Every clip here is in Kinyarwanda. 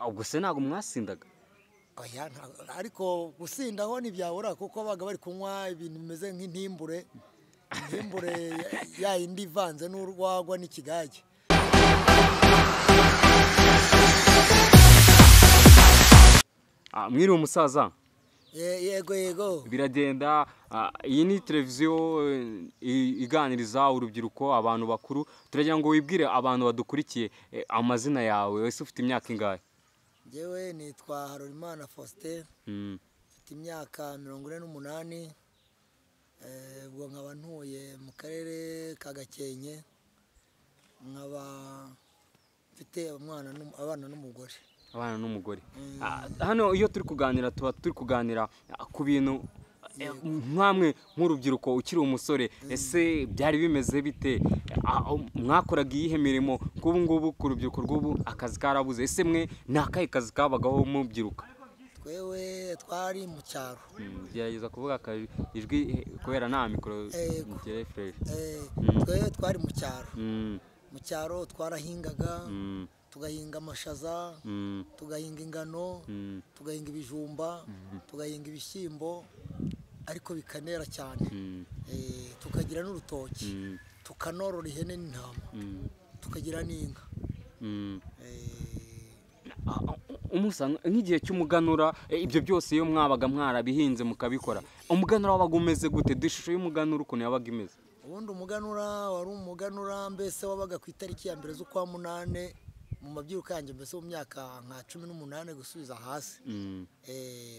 Ubwo se ntabwo mwasindaga? Oya, ariko gusindaho ntibyabura kuko babaga bari kunywa ibintu bimeze nk'intimbure, intimbure ya yindi ivanze n'urwagwa n'ikigage. Mwiriwe umusaza? Yego yego. Biragenda. Iyi ni televiziyo iganiriza urubyiruko, abantu bakuru. Turagira ngo wibwire abantu badukurikiye amazina yawe. Wese ufite imyaka ingahe? Njyewe nitwa Harorimana Faustin, mfite imyaka 48, ubwo nkaba ntuye mu karere ka Gakenke, nkaba mfite abana n'umugore. Abana n'umugore. Hano iyo turi kuganira tuba turi kuganira ku bintu nkamwe nk'urubyiruko ukiri umusore, ese byari bimeze bite? Mwakoraga iyihe mirimo? Nk'ubu ngubu ku rubyiruko rw'ubu akazi karabuze, ese mwe ni akahe kazi kabagaho mubyiruka? Twewe twari mu cyaro. Gerageza kuvuga ijwi kubera nta mikoro ngere fresh. Twewe twari mu cyaro. Mu cyaro twarahingaga, tugahinga amashaza, tugahinga ingano, tugahinga ibijumba, tugahinga ibishyimbo, ariko bikanera cyane. Tukagira n'urutoki, tukanorora ihene n'intama, tukagira n'inka. Nk'igihe cy'umuganura, ibyo byose iyo mwabaga mwarabihinze mukabikora, umuganura wabaga umeze gute? Ishusho y'umuganura ukuntu yabaga imeze? Ubundi umuganura wari umuganura mbese wabaga ku itariki ya 1 z'ukwa 8 mu mabyiruka yanjye, mbese mu myaka nka 18 gusubiza hasi.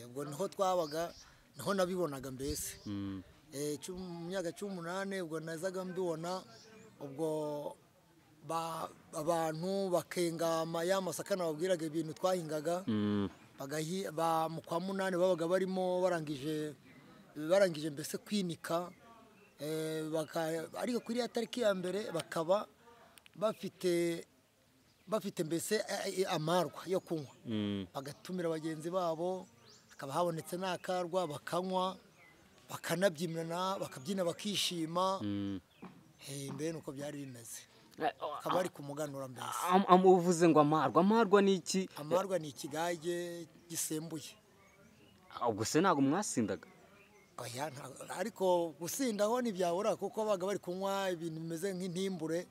Ubwo niho twabaga, niho nabibonaga mbese. Mu myaka 18 ubwo nazaga mbibona, ubwo abantu bakenga ya masaka nababwiraga ibintu twahingaga, mu kwa 8 babaga barimo barangije mbese kwinika, ariko kuri ya tariki ya 1 bakaba bafite mbese amarwa yo kunywa, bagatumira bagenzi babo, hakaba habonetse n'akarwa bakanywa, bakanabyinana, bakabyina bakishima. Mbere nuko byari bimeze, akaba ari kumuganura mbese. Uvuze ngo amarwa, amarwa ni iki? Amarwa ni ikigage gisembuye. Ubwo se ntabwo mwasindaga? Oya, ariko gusindaho ntibyabura kuko babaga bari kunywa ibintu bimeze nk'intimbure,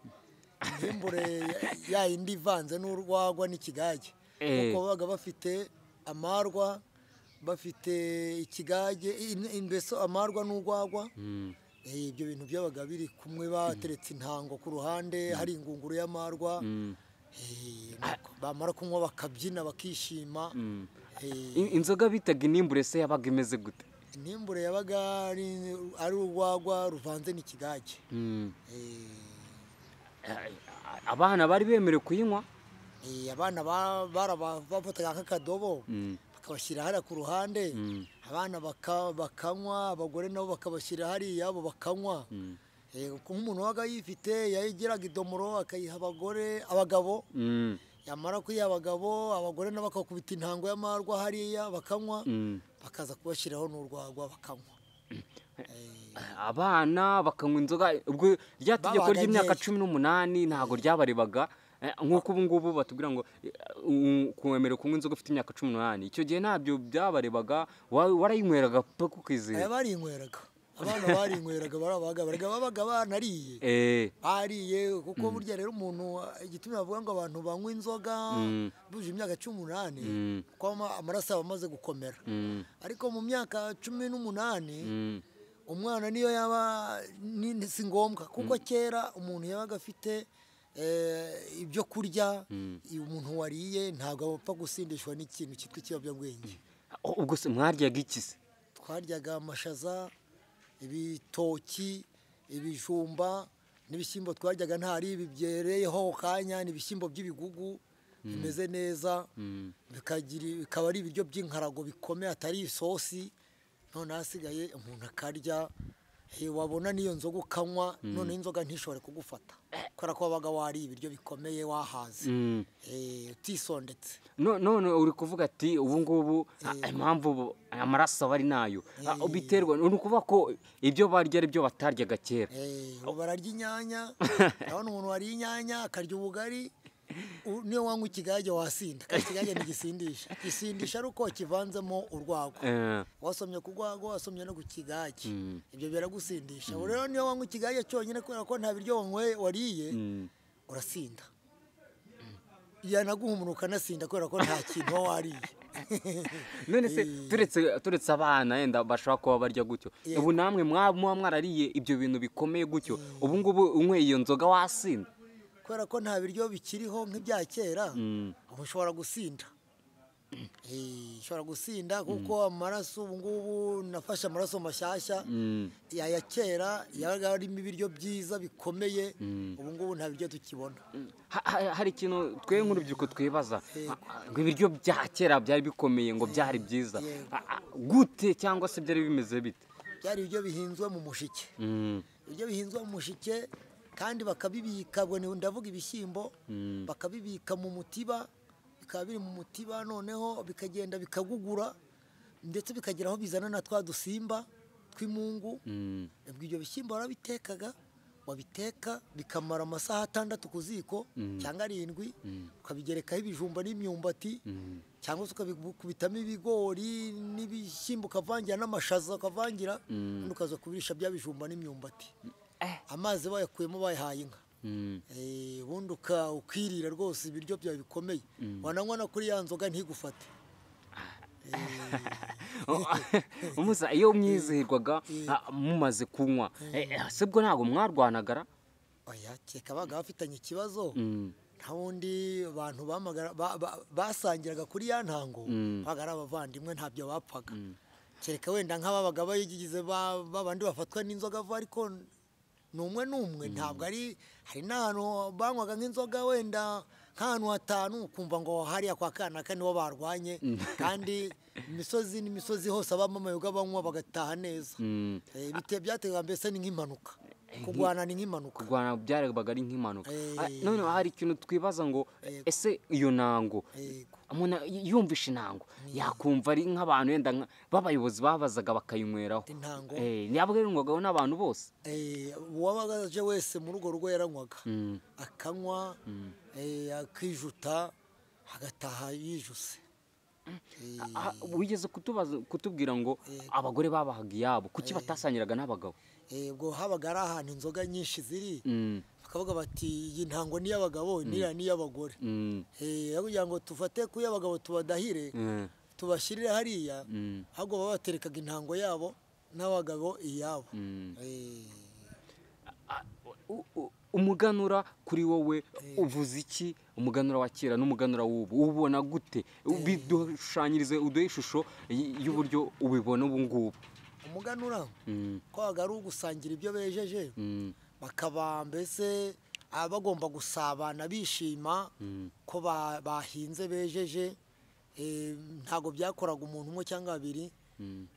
intimbure ya yindi ivanze n'urwagwa n'ikigage, kuko babaga bafite amarwa, bafite ikigage, mbese amarwa n'urwagwa. Ibyo bintu byabaga biri kumwe, bateretse intango ku ruhande, hari ingunguru y'amarwa, bamara kunywa bakabyina bakishima. Inzoga bitaga inimbure se yabaga imeze gute? Inimbure yabaga ari urwagwa ruvanze n'ikigage. Abana bari bemerewe kuyinywa? Abana bafataga nk'akadobo bakabashyira hariya ku ruhande, abana bakanywa, abagore nabo bakabashyira hariya bo bakanywa. Nk'umuntu wabaga yifite yagiraga idomoro akayiha abagore, abagabo, yamara kuyiha abagabo, abagore nabo bakakubita intango y'amarwa hariya bakanywa, bakaza kubashyiraho n'urwagwa bakanywa. Abana bakanywa inzoga. Ubwo rya tegeko ry'imyaka 18 ntabwo ryabarebaga, nk'uko ubu ngubu batubwira ngo kwemerewe kunywa inzoga ufite imyaka 18. Icyo gihe ntabyo byabarebaga, warayinyweraga paka ukizera? Barinyweraga, abana barinyweraga, babaga banariye, bariye, kuko burya rero umuntu igitumye bavuga ngo abantu banywa inzoga buje imyaka 18 kuko amaraso aba amaze gukomera. Ariko mu myaka 18 umwana niyo yaba si ngombwa, kuko kera umuntu yabaga afite ibyo kurya, umuntu wariye ntabwo apfa gusindishwa n'ikintu cyitwa ikiyobyabwenge. Ubwo se mwaryaga iki se? Twaryaga amashaza, ibitoki, ibijumba n'ibishyimbo. Twaryaga ntari ibi byereyeho kanya, ni ibishyimbo by'ibigugu bimeze neza, bikaba ari ibiryo by'inkarago bikomeye, atari isosi. None hasigaye umuntu akarya, wabona n'iyo nzoga ukanywa, none inzoga ntishobore kugufata kubera ko wabaga wariye ibiryo bikomeye, wahaze, utisondetse. None uri kuvuga ati ubu ngubu impamvu amaraso aba ari nayo biterwa ni ukuvuga ko ibyo barya ari byo bataryaga kera. Ubu bararya inyanya, urabona umuntu wariye inyanya akarya ubugari, Niyo wanywa ikigage wasinda, kandi ikigage ntigisindisha, gisindisha ari uko kivanzemo urwagwa. Wasomye ku rwagwa, wasomye no ku kigage, ibyo biragusindisha. Rero niyo wanywa ikigage cyonyine, kubera ko nta biryo wanyweye wariye, urasinda, yanaguhumura ukanasinda kubera ko nta kintu uba wariye. None se turetse abana yenda bashobora kuba barya gutyo, ubu namwe muba mwarariye ibyo bintu bikomeye gutyo, ubu ngubu unyweye iyo nzoga wasinda? Kubera ko nta biryo bikiriho nk'ibya kera, ubu ushobora gusinda. Ushobora gusinda kuko amaraso ubu ngubu nafashe amaraso mashyashya, aya kera yabaga arimo ibiryo byiza bikomeye, ubu ngubu nta biryo tukibona. Hari ikintu twe nk'urubyiruko twibaza, ngo ibiryo bya kera byari bikomeye, ngo byari byiza gute, cyangwa se byari bimeze bite? Byari ibiryo bihinzwe mu mushike, ibiryo bihinzwe mu mushike kandi bakabibika, ndavuga ibishyimbo, bakabibika mu mutiba, bikaba biri mu mutiba, noneho bikagenda bikagugura, ndetse bikagera aho bizana na twa dusimba tw'imungu. Ibyo bishyimbo barabitekaga, wabiteka bikamara amasaha 6 ku ziko cyangwa 7, ukabigerekaho ibijumba n'imyumbati, cyangwa se ukabikubitamo ibigori n'ibishyimbo, ukavangira n'amashaza, ukavangira, ukaza kubirisha bya bijumba n'imyumbati. Amazi bayakuyemo bayahaye inka, ubundi ukirira rwose ibiryo byawe bikomeye, wananywa no kuri ya nzoga ntigufate. Umusa, iyo mwizihirwaga mumaze kunywa, sibwo ntabwo mwarwanagara? Oya, keka baga bafitanye ikibazo, nta wundi abantu basangiraga kuri ya ntango, baga ari abavandimwe, ntabyo bapfaga. Kereka wenda nk'ababaga bayigize babandi bafatwa n'inzoga vuba, ariko n'umwe n'umwe ntabwo ari. Hari n'ahantu banywaga nk'inzoga wenda nk'ahantu 5, ukumva ngo hariya kwa kanaka nibo barwanye, kandi imisozi n'imisozi hose abamo amayoga banywa bagataha neza. Byategaga mbese ni nk'impanuka, kurwana ni nk'impanuka, kurwana byarabaga ari nk'impanuka. None hari ikintu twibaza ngo ese iyo ntango umuntu yumvishe intango yakumva ari nk'abantu wenda b'abayobozi babazaga bakayinyweraho? Ntabwo yaranywaga n'abantu bose, uwabaga aje wese muri urwo rugo yaranywaga, akanywa akijuta, agataha yijuse. Wigeze kutubwira ngo abagore babahaga iyabo, kuki batasangiraga n'abagabo? Ubwo habaga ari ahantu inzoga nyinshi ziri, bakavuga bati iyi ntango ni iy'abagabo, n'iriya ni iy'abagore. Kugira ngo tufate ku y'abagabo tubadahire, tubashyirire hariya, ahubwo babaterekaga intango yabo n'abagabo iyabo. Umuganura kuri wowe uvuze iki? Umuganura wa kera n'umuganura w'ubu ubona gute? Bidushushanyirize, uduhe ishusho y'uburyo ubibona ubu ngubu. Umuganura kwaga ari ugusangira ibyo bejeje, bakaba mbese bagomba gusabana bishima ko bahinze bejeje. Ntabwo byakoraga umuntu umwe cyangwa babiri,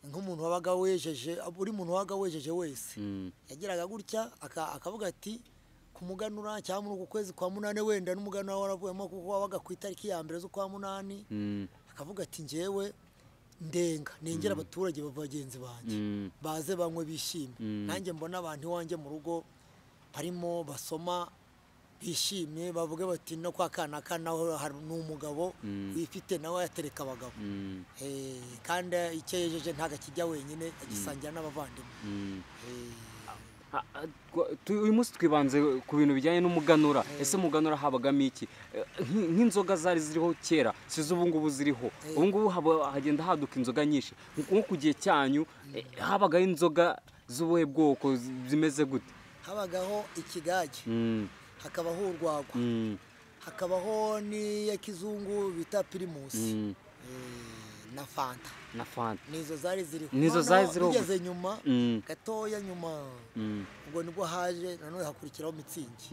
nk'umuntu wabaga wejeje, buri muntu wabaga wejeje wese yagiraga gutya akavuga ati ku muganura cyangwa muri uku kwezi kwa 8, wenda n'umuganura waravuyemo kuko wabaga ku itariki ya 1 z'ukwa 8, akavuga ati njyewe ndenga nengera abaturage bagenzi banjye baze banywe bishime, nanjye mbona abantu iwanjye mu rugo barimo basoma bishimye, bavuge bati no kwa kanaka naho hari n'umugabo wifite nawe yatereka abagabo, kandi icyo yejeje ntabwo akijya wenyine, agisangira n'abavandimwe. Uyu munsi twibanze ku bintu bijyanye n'umuganura. Ese umuganura habagamo iki? Nk'inzoga zari ziriho kera si z'ubu ngubu ziriho, ubu ngubu hagenda haduka inzoga nyinshi. Nko ku gihe cyanyu habagaho inzoga z'ubuhe bwoko, zimeze gute? Habagaho ikigage, hakabaho urwagwa, hakabaho n'iya kizungu bita pirimusi na fanta. Na fanta nizo zari ziriho, nizo zari ziriho. Bigeze nyuma gatoya nyuma ubwo nibwo haje nanone hakurikiraho mitsingi.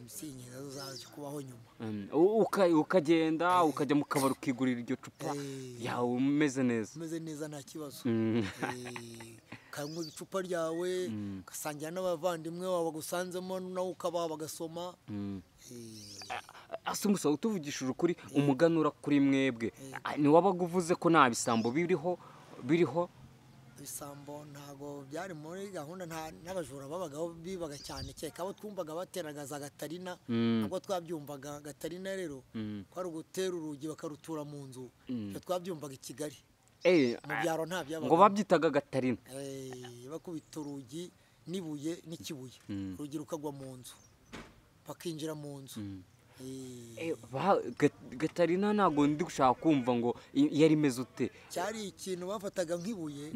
Mitsingi nazo zaje kubaho nyuma. Ukagenda ukajya mu kabari ukigurira iryo cupa yawe umeze neza, umeze neza nta kibazo, ukanywa icupa ryawe, ugasangira n'abavandimwe bawe bagusanzemo, nawe ukabaha bagasoma. Asa utuvugishije ukuri, umuganura kuri mwebwe ntiwabaga uvuze ko nta bisambo biriho? Ibisambo ntabwo byari muri gahunda, n'abajura babagaho bibaga cyane, kereka abo twumvaga bateraga za gatarina. Ntabwo twabyumvaga gatarina rero, ko ari ugutera urugi bakarutura mu nzu. Ibyo twabyumvaga i Kigali, mu byaro nta byabaga. Ngo babyitaga gatarina? Bakubita urugi n'ibuye n'ikibuye, urugi rukagwa mu nzu, bakinjira mu nzu. Gatarina ntabwo ndi gushaka kumva ngo yari imeze ute. Cyari ikintu bafataga nk'ibuye,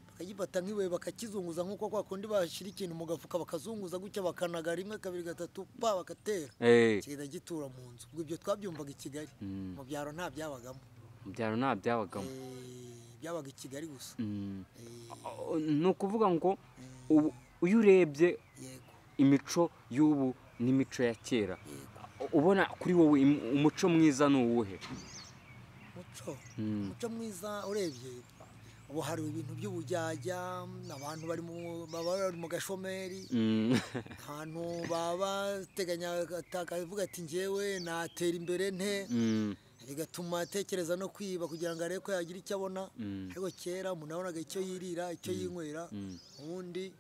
bakagifata nk'ibuye bakakizunguza nk'uko kwa kundi bashyira ikintu mu gafuka bakazunguza gutya, bakanaga rimwe kabiri gatatu pa bagatera, kigenda gitura mu nzu. Ubwo ibyo twabyumvaga i Kigali, mu byaro nta byabagamo. Mu byaro nta byabagamo, byabaga i Kigali gusa. Ni ukuvuga ngo iyo urebye imico y'ubu n'imico ya kera, ubona kuri wowe umuco mwiza ni uwuhe? Umuco mwiza urebye ubu hari ibintu by'ubujyajya, abantu bari mu gashomeri, ahantu baba bateganya akavuga ati njyewe natera imbere nte, bigatuma atekereza no kwiba kugira ngo arebe ko yagira icyo abona. Ariko kera umuntu yabonaga icyo yirira, icyo yinywera, ubundi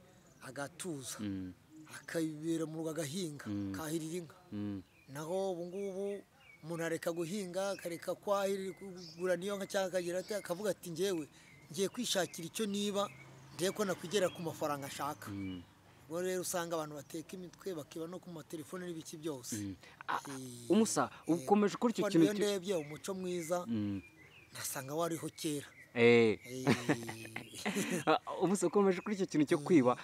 agatuza akabibera mu rugo, agahinga, akahirira inka. Naho ubu ngubu umuntu areka guhinga, akareka kugura niyo nka, cyangwa akagira ati akavuga ati njyewe ngiye kwishakira icyo niba ndebe ko nakwigera ku mafaranga ashaka. Ubwo rero usanga abantu bateka imitwe bakiba no ku matelefone n'ibiki byose. Umusa ukomeje kuri icyo kintu. Iyo ndebye umuco mwiza nasanga wariho kera. Umusa ukomeje kuri icyo kintu cyo kwiba,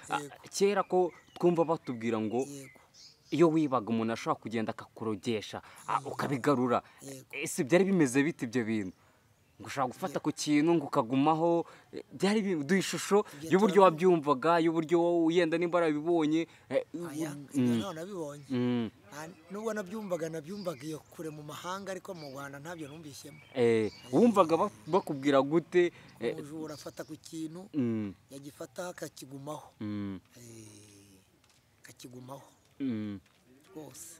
kera ko twumva batubwira ngo iyo wibaga umuntu ashobora kugenda akakurogesha ukabigarura, ese byari bimeze bite ibyo bintu? Ngo ushobora gufata ku kintu ngo ukagumaho, byari duha ishusho y'uburyo wabyumvaga, y'uburyo wenda nimba warabibonye. Ntabwo nabibonye, nubwo nabyumvaga nabyumvaga iyo kure mu mahanga, ariko mu Rwanda ntabyo numvishyemo. Wumvaga bakubwira gute? Umujura afata ku kintu, yagifata akakigumaho, akakigumaho rwose.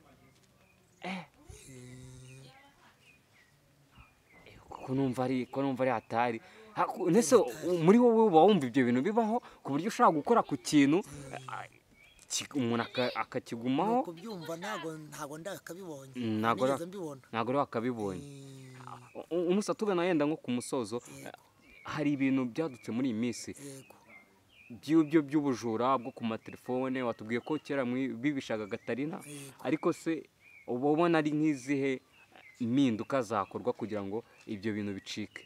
Ko numva ari hatari. Nese muri wowe uba wumva ibyo bintu bibaho ku buryo ushobora gukora ku kintu umuntu akakigumaho? Kubyumva ntabwo ndakabibonye, ntabwo wakabibonye. Umusa tugana yenda nko ku musozo, hari ibintu byadutse muri iyi minsi by'ibyo by'ubujura bwo ku matelefone, watubwiye ko kera bibishaga gatarina, ariko se uba ubona ari nk'izihe impinduka zakorwa kugira ngo ibyo bintu bicike?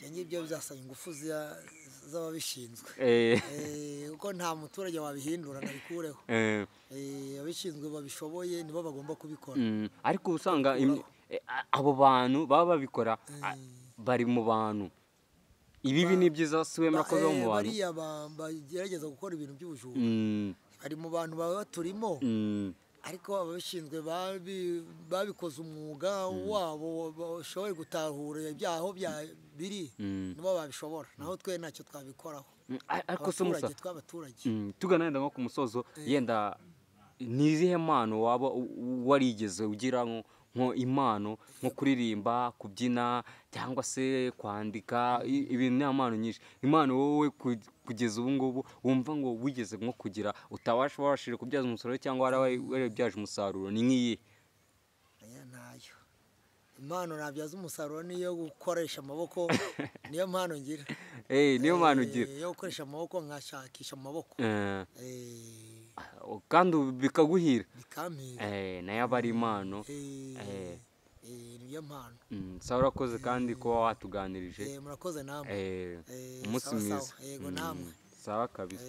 Ibyo bizasaba ingufu z'ababishinzwe, kuko nta muturage wabihindura ngo abikureho. Ababishinzwe babishoboye nibo bagomba kubikora. Ariko usanga abo bantu baba babikora bari mu bantu. Ibibi ni byiza si wemera ko biba mu bantu. Bariya bagerageza gukora ibintu by'ubujura bari mu bantu baba baturimo, ariko ababishinzwe babikoze umwuga wabo, bashoboye gutahura ibyaho biri, nibo babishobora, naho twe ntacyo twabikoraho. Ariko se Musa, tw'abaturage tugana yenda nko ku musozo, yenda ni izihe mpano waba warigeze ugira nko impano nko kuririmba, kubyina cyangwa se kwandika, ibintu ni impano nyinshi. Impano wowe kugeza ubu ngubu wumva ngo wigeze nko kugira utabasha wabashije kubyaza umusaruro cyangwa warabyaje umusaruro ni nk'iyi? Ntayo impano nabyaza umusaruro niyo gukoresha amaboko, niyo mpano ngira. Niyo mpano ugira yo gukoresha amaboko, nkashakisha amaboko kandi bikaguhira, bikampira. Nayo aba ari impano. Niyo mpano. Sawa, urakoze kandi kuba watuganirije. Murakoze namwe. Umunsi mwiza. Yego namwe. Sawa kabisa.